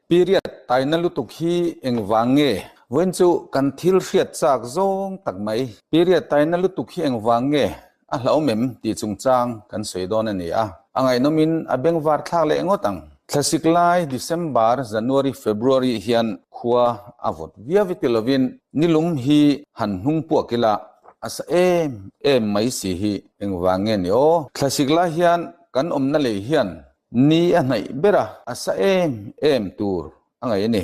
Period taina lutuk hi engvang nge? Vawiin chu kan thil hriat chak zawng tak mai. Period taina lutuk hi engvang nge? A hlauhawm em tih chungchang kan sawi dawn a ni a. A ngaihnawmin a bengvar thlak leh ngawt ang. Thlasik lai December, January, February hian khua a vawt viau i ti lovin nilum hi han hnung puak ila a sa em em mai si hi engvang nge ni aw? Thlasik lai hian kan awmna lei hian Ni a hnaih ber a, a sa em em tur a ngaih a ni.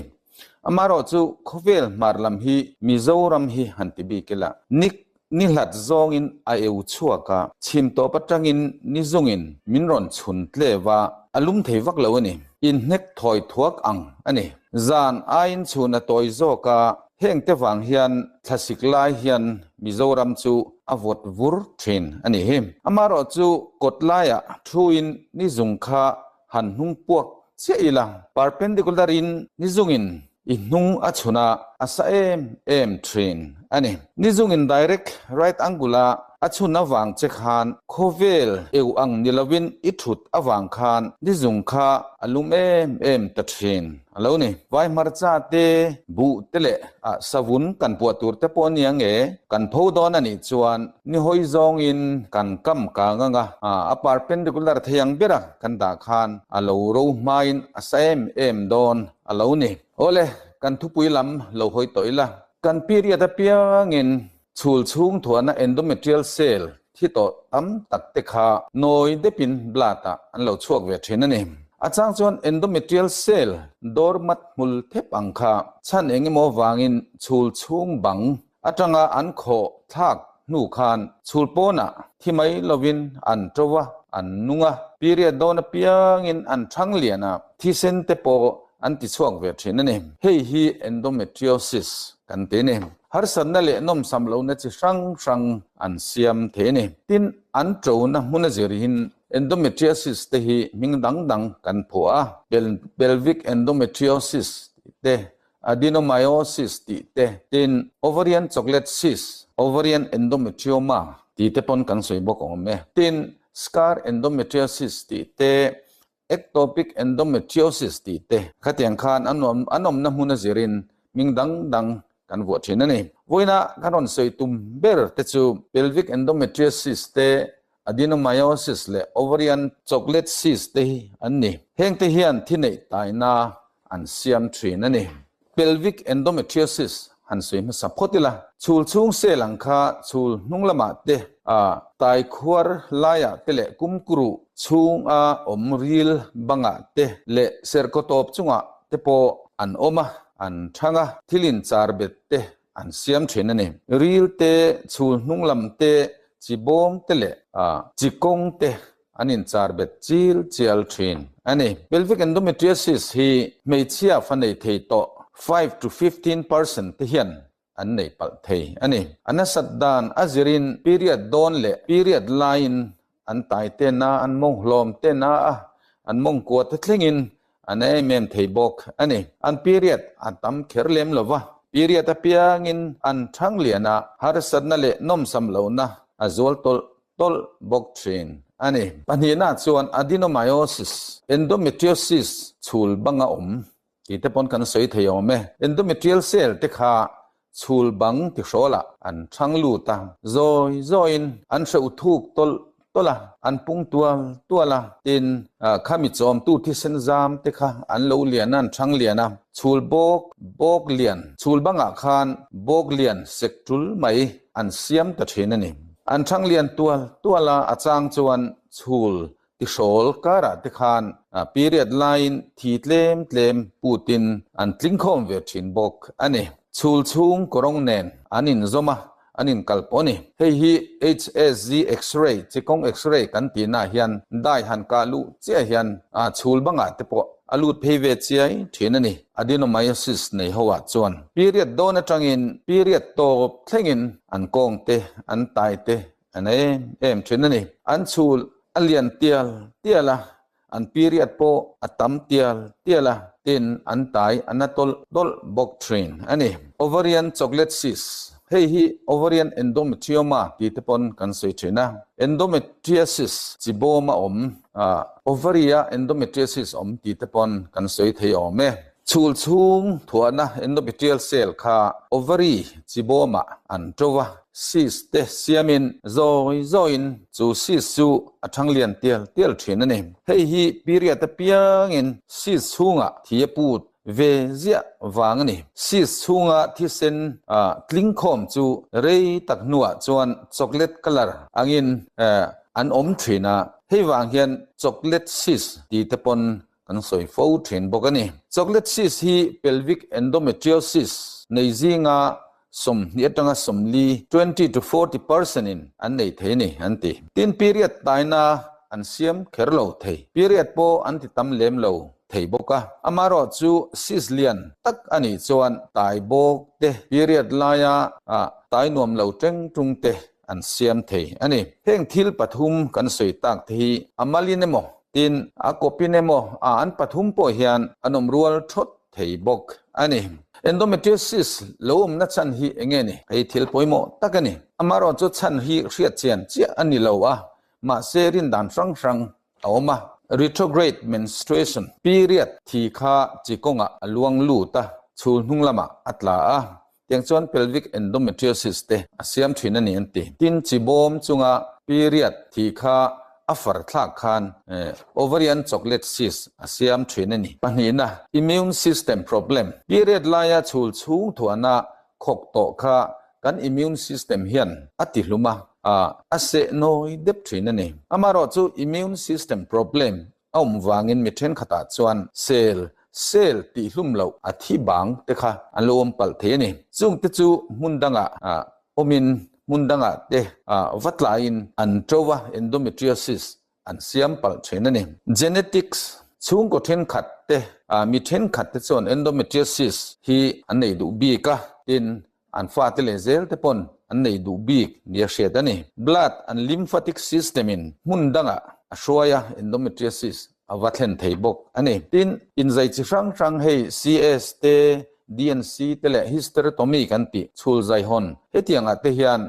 Amaherawh chu khawvel hmar lam hi Mizoram hi han ti bik ila, ni ni hlat zawngin a eu chhuak a, chhim tawp atangin ni zungin min rawn chhun tlev a, a lum thei vak lo a ni. Inhnek thawi thuak ang a ni. Zan aiin chhun a tawi zawk a, hengte vang hian thlasik lai hian Mizoram chu a vawt vur thin a nih hi. Amaherawh chu kawt laiah thuin ni zung kha han hnung puak chiah ila, perpendicular in ni zungin i hnung a chhun a, a sa em em thin a ni. Ni zungin direct right angle a a chhun avang che khan khawvel eu ang ni lovin i thut avang khan ni zung kha a lum em em ta thin. A lo ni. Vai hmarcha te, buh te leh ah savun kan puah tur te pawh ania nge kan pho dawn a nih chuan ni hawi zawngin kan kam kang ang a, a perpendicular thei ang bera kan dah khan a lo ro hmain a sa em em dawn a lo ni. Awle, kan thupui lam lo hawi tawh ila. Kan period apiangin chhul chhung thuahna endometrial cell thi tawh tam tak te kha nawi depin blood ah an lo chhuak ve thin a ni. A chang chuan endometrial cell doormat hmul thep ang kha chhan eng emaw vangin chhul chhung bang atanga an khawh thlak hnu khan chhul pawnah thi mai lovin an to a, an nung a, period dawn apiangin an thang lian a, thisen te pawh an ti chhuak ve thin a ni. Hei hi endometriosis kan ti a ni. Harsatna leh nawmsam lohna chi hrang hrang an siam thei a ni. Tin, an ṭona hmun a zirhin endometriosis te hi hming dang dang kan phuah a, pelvic endometriosis tih te, adenomyosis tih te, tin, ovarian chocolate cyst, ovarian endometrioma tih te pawn kan sawi bawk awm e. Tin, scar endometriosis tih te, Ectopic endometriosis tih te khatiang khan an awm an awmna hmun a zirin hming dang dang kan vuah thin a ni. Vawiina kan rawn sawi tum ber te chu pelvic endometriosis te, adenomyosis leh ovarian chocolate cyst te hi an ni. Hengte hian thi neih taina an siam thin a ni. Pelvic endometriosis han sawi hmasa phawt ila, chhul chhung sel ang kha chhul hnung lamah te, a tai khuar laiah te leh kumkuruh chhunga awm ril bangah te leh serkaw tawp chungah te pawh an awm a, an thang a, thil inchar bet te an siam thin a ni. Ril te, chhul hnung lam te, chi bawm te leh chi kawng te an inchar bet chil chial thin a ni. Pelvic endometriosis hi hmeichhia fa nei thei tawh 5 to 15% te hian an nei palh thei a ni. A nasat dan a zirin period dawn leh period laiin an tai ten a, an mawng hlawm ten a, an mawng kua te thlengin an em em thei bawk a ni. An period a tam kher lem lo va, period apiangin an thang lian a, harsatna leh nawmsam lohna a zual tawlh tawlh bawk thin a ni. Pahnihna chuan adenomyosis, endometriosis chhul banga awm tih te pawn kan sawi thei awm e. Endometrial cell te kha chhul bang ti hrawlah an thang lut a, zawi zawiin an hreuh thuk tawlh tawlh a, an pung tual tual a, tin khami chawmtu thisen zam te kha an lo lian a, an thang lian a, chhul bawk bawk lian, chhul bangah khan bawk lian sek tul mai an siam ta thin a ni. An thang lian tual tual a, a chang chuan chhul tihrawl karah te khan period laiin thi tlem tlem putin an tling khawm ve thin bawk a ni. Chhul chhung kawrawng nen an inzawm a, an inkal pawh a ni. Hei hi HSG X-ray, chikawng X-ray kan tihnaah hian dai han kah luh chiah hian chhul bangah te pawh a lut phei ve chiai thin a ni. Adenomyosis nei ho ah chuan period dawn atangin period tawp thlengin an kawng te, an tai te an em em thin a ni. An chhul a lian tial tial a, an period pawh a tam tial tial a, tin an tai a na tawlh tawlh bawk thin a ni. Ovarian chocolate cyst, Hei hi ovarian endometrioma tih te pawn kan sawi thin a, endometriosis chi bawm a awm a, ovary-a endometriosis awm tih te pawn kan sawi thei awm e. Chul chhung thuahna endometrial cell kha ovary chi bawmah an ṭo a, cyst te siamin zawi zawiin chu cyst chu a ṭhang lian tial tial ṭhin a ni. Hei hi period apiangin cyst chhungah thi a put ve ziah vang a ni. Cyst chhunga thisen tling khawm chu rei tak hnuah chuan chocolate colour angin an awm ṭhin a, hei vang hian chocolate cyst ti te pawn kan sawi fo thin bawk a ni. Chocolate cyst hi pelvic endometriosis nei zinga 20 atanga 40, 20 to 40 percent in an nei thei a ni an ti. Tin period taina an siam kher lo thei. Period pawh an ti tam lem lo thei bawk a. Amaherawh chu cyst lian tak a nih chuan tai bawk te, period laia tai nuam lo teng tung te an siam thei a ni. Heng thil pathum kan sawi tak te hi a malin emaw Tin, a kawpin emaw a an pathum pawh hian an awm rual thawt thei bawk a ni. Endometriosis lo awmna chhan hi eng nge ni? Hei thil pawimawh tak a ni. Amaherawhchu chu chhan hi hriat chian chiah a ni lo a, mahse rindan hrang hrang a awm a. Retrograde menstruation, period, thi kha chi kawngah a luang lut a, chhul hnung lamah a tla a, tiang chuan pelvic endometriosis te a siam thin a ni an ti. Tin, chi bawm chunga period thi kha a far thlak khan ovarian chocolate cyst a siam thin a ni. Pahnihna, immune system problem. Period laia chhul chhung thuahna khawk tawh kha kan immune system hian a ti hlum a, a seh nawi dep thin a ni. Amaherawhchu immune system problem A awm vangin mi thenkhatah chuan sel, cell, tih hlum loh a thi bang te kha an lo awm palh thei a ni. Chung te chu hmun dangah awmin hmun dangah te va tlaiin an to a, endometriosis an siam palh thin a ni. Genetics, Chhungkaw thenkhat te, mi thenkhat te chuan endometriosis hi an nei duh bik a, tin An fate leh zel te pawn an nei duh bik nia hriat a ni. Blood and lymphatic system in hmun dangah a hruai a, endometriosis a va thlen thei bawk a ni. Tin, inzai chi hrang hrang hei CS te, DNC te leh hysterectomy kan tih chhul zai hawn hetiangah te hian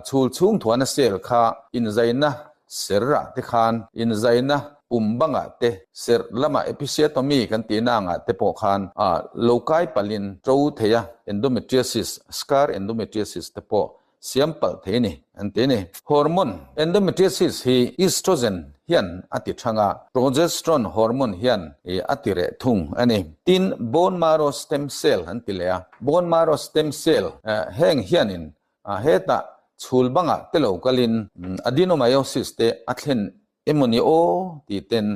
chhul chhung thuana cell kha inzaina Serh-ah te khan inzaina pum bangah te, serh lamah episiotomy kan tihna angah te pawh khan lo kai palhin to thei a, endometriosis, scar endometriosis te pawh siam palh thei a ni an ti a ni. Hormone, Endometriosis hi estrogen hian a ti thang a, progesterone hormone hian a ti reh thung a ni. Tin, bone marrow stem cell an ti leh a, bone marrow stem cell heng hianin Hetah chhul bangah te lo kalin adenomyosis te a thlen emawni aw tih ten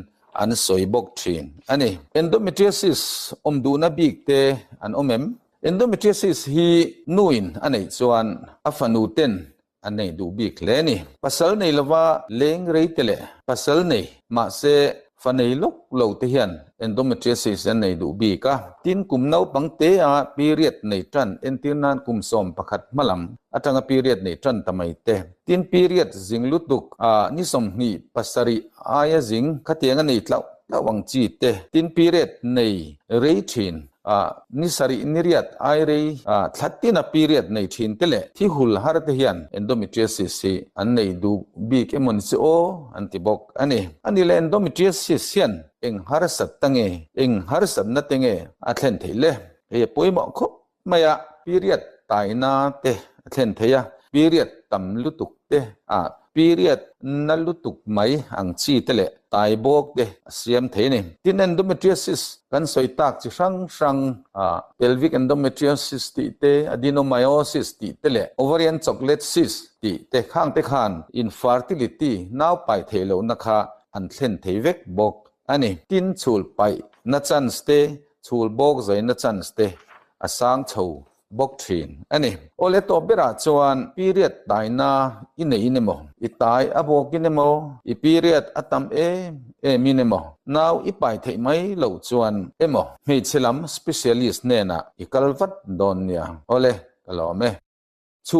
an sawi bawk thin a ni. Endometriosis awm duhna bik te an awm em? Endometriosis hi nuin a neih chuan a fanu ten an nei duh bik hle a ni. Pasal nei lova leng rei te leh pasal nei mahse Fa nei lawk lo te hian endometriosis an nei duh bik a. Tin, kum naupang te a period nei tan entir nan kum 11 hma lam atanga period nei tan ta mai te. Tin, period zing lutuk a ni 27 aia zing khatiang a nei tlauh tlauh ang chi te. Tin, period nei rei thin a ni sarih ni riat ai rei a thla tina period nei thin te leh thi hul har te hian endometriosis hi an nei duh bik emaw ni chu aw an ti bawk a ni. A ni leh endometriosis hian eng harsat ta nge eng harsatna te nge a thlen theih le? Hei a pawimawh khawp mai a, period taina te a thlen thei a, period tam lutuk te a period na lutuk mai ang chi te leh tai bawk te a siam thei a ni. Tin endometriosis kan sawi tak chi hrang hrang a pelvic endometriosis tih te, adenomyosis tih te leh ovarian chocolate cyst tih te khang te khan infertility nau pai theih lohna kha an thlen thei vek bawk a ni. Tin chhul paih na chance te, chhul bawk zaina chance te a sang chho bawk thin a ni. Awle tawp berah chuan period taina i neiin emaw, i tai a bawkin emaw, i period a tam em em in emaw, nau i pai theih mai loh chuan emaw hmeichhe lam specialist hnenah i kal vat dawn nia. Awle, ka lawm e.